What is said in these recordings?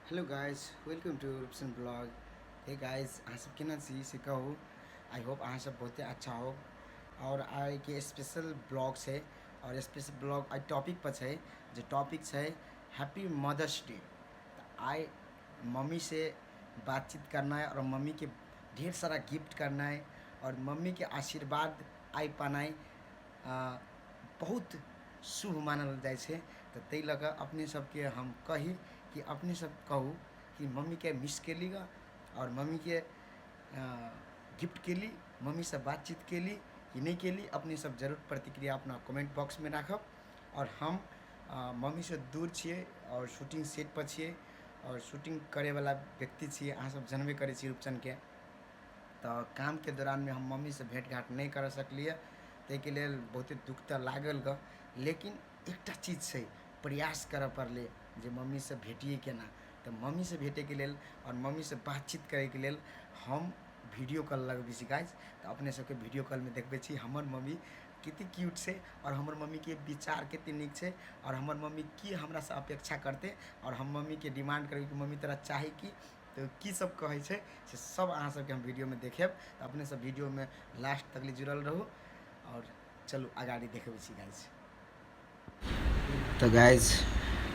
Hello guys, welcome to Rupsan blog. Hey guys, अहाँ सब केना छी से कहू। I hope अहाँ सब बहुते अच्छा हो। और आइ के स्पेशल ब्लॉग छै और स्पेशल ब्लॉग आइ टॉपिक पर छै, जे टॉपिक छै हैप्पी मदर्स डे। तऽ आइ मम्मी से बातचीत करना है और मम्मी के ढेर सारा गिफ्ट करना है और मम्मी के आशीर्वाद आइ पानाइ बहुत शुभ मानल जाइ छै। तऽ ताहि लऽ कऽ अपने सबके हम कही कि अपने सब कहू कि मम्मीके मिस केली गऽ आओर मम्मीके गिफ्ट केली, मम्मीसँ बातचीत केली कि नहि केली। अपने सब जरूर प्रतिक्रिया अपना कमेंट बॉक्समे राखब। आओर हम मम्मीसँ दूर छियै आओर शूटिंग सेट पर छियै आओर शूटिंग करैवला व्यक्ति छियै, अहाँ सब जनबे करै छी रूपचनके। तऽ कामके दौरानमे हम मम्मीसँ भेँट घाँट नहि कऽ सकलियै, ताहिके लेल बहुते दुःख तऽ लागल गऽ, लेकिन एकटा चीज छै, प्रयास करऽ पड़लै जे मम्मीसँ भेटियै केना। तऽ मम्मीसँ भेटैके लेल आओर मम्मीसँ बातचीत करैके लेल हम वीडियो कॉल लगबै छी गाइज। तऽ अपने सबके वीडियो कॉलमे देखबै छी हमर मम्मी कतेक क्यूट छै आओर हमर मम्मीके विचार कतेक नीक छै आओर हमर मम्मी की हमरासँ अपेक्षा करतै आओर हम मम्मीके डिमांड करबै कि मम्मी तोरा चाही की, तऽ की सब कहै छै से सब अहाँ सबके हम वीडियोमे देखेब। तऽ अपने सब वीडियोमे लास्ट तक जुड़ल रहू आओर चलू अगाड़ी देखबै छी गाइज। तऽ गाइज,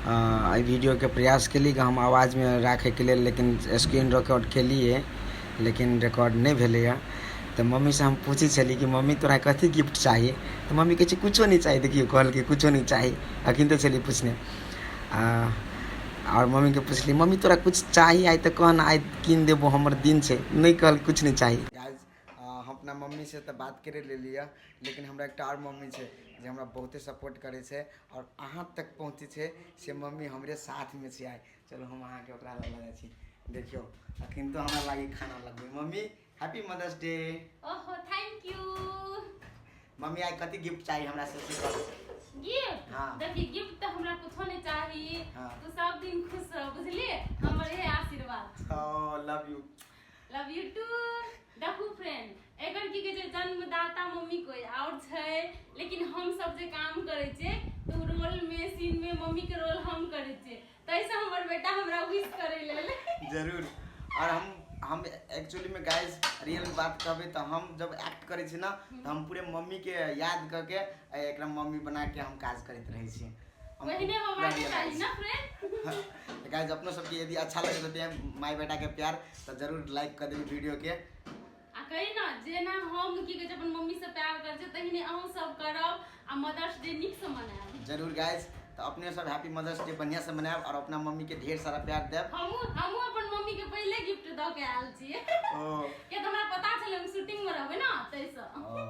एहि वीडियोके प्रयास केली कि हम आवाजमे राखैके लेल, लेकिन स्क्रीन रिकॉर्ड केलिए लेकिन रिकॉर्ड नहि भेलैए। तऽ मम्मीसँ हम पूछै छली कि मम्मी तोरा कथी गिफ्ट चाही, तऽ मम्मी कहै छै कुछो नहि चाही। देखियौ कहलकै कुछो नहि चाही, अखन तऽ छली पूछने। आओर मम्मीके पुछली मम्मी तोरा कुछ चाही आइ तऽ कह ने, आइ कीन देबो, हमर दिन छै। नहि कहल कुछ नहि चाही। गाइज, हम अपना मम्मीसँ तऽ बात करि लेलियै, लेकिन हमरा एकटा आओर मम्मी छै जे हमरा बहुते सपोर्ट करै छै आओर अहाँ तक पहुँचै छै, से मम्मी हमरे साथमे छै आइ। चलू हम अहाँके ओकरा लग लऽ जाइ छी। देखियौ अखन तऽ हमरा लागै खाना लगबै। Mummy, happy mothers day. ओहो, thank you. Mummy, आइ कथी गिफ्ट चाही हमरा से कहू। गिफ्ट? हाँ। देखी, गिफ्ट तऽ हमरा कुछो नहीं चाही। हाँ। तू सब दिन खुश रह, बुझलिए? हमर ये आशीर्वाद। ओ love you. Love you to. देखू फ्रेंड, एकर की कहै छै, जन्मदाता मम्मी कोई और छै, लेकिन हम सब जे काम करै छियै तऽ उ रोल में, सीन में मम्मी के रोल हम करै छियै, ताहिसँ हमर बेटा हमरा विश करै लेल। जरूर। और हम एक्चुअली में गाइस, रियल बात कहबै तऽ हम जब एक्ट करै छी ना तऽ हम पूरे मम्मी के याद कऽ के एकरा मम्मी बना के हम काज करैत रहै छी। हम ओहने पूरा होबाके चाही रियलाइज ना फ्रेंड। गाइस, अपनो सबके यदि अच्छा लगे तऽ माय बेटा के प्यार तऽ जरूर लाइक कर देबै वीडियो के। आ कही ना, जेना हम की कहै छै अपन मम्मी से प्यार करै छियै, तहिने अहूँ सब करब आ मदर्स डे नीक से मनायब। जरूर गाइस, तऽ अपने सब हैप्पी मदर्स डे बढ़िया से मनायब और अपना मम्मी के ढेर सारा प्यार देब। हमहूँ अपन मम्मी के पहिले गिफ्ट दऽ के आयल छियै। ओ। किया तऽ हमरा पता छलै हम शूटिंग मे रहबै ना, ताहिसँ। ओ,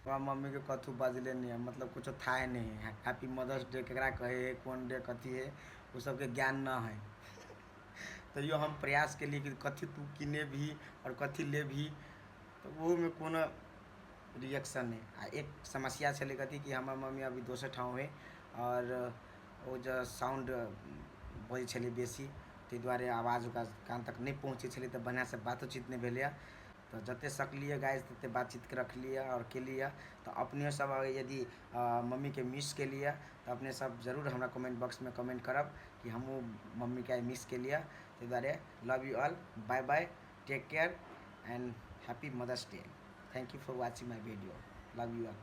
तोरा मम्मी के कथू बजले नहीं है, मतलब कुछो थाहे नहीं है। हैप्पी मदर्स डे केकरा कहे है, कोन डे कथी है, उ सबके ज्ञान न है। तैयो हम प्रयास केलिए कि कथी तू किने भी और कथी लेबही, तऽ ओहोमे कोनो रिएक्शन नहि। आ एक समस्या छलै कथी कि हमर मम्मी अभी दोसर ठाम हइ आओर ओ जे साउंड बजै छलै बेसी, ताहि दुआरे आवाज ओकरा कान तक नहि पहुँचै छलै, तऽ बढ़िआँसँ बातोचीत नहि भेलैए। तऽ जतेक सकलियै गाइज ततेक बातचीत रखलियै आओर केलियै। तऽ अपने सब यदि मम्मीके मिस केलियै तऽ अपने सब जरूर हमरा कमेंट बॉक्समे कमेंट करब कि हमहूँ मम्मीके आइ मिस केलियै। ताहि दुआरे love you all, bye bye, take care and happy mother's day. Thank you for watching my video. Love you all.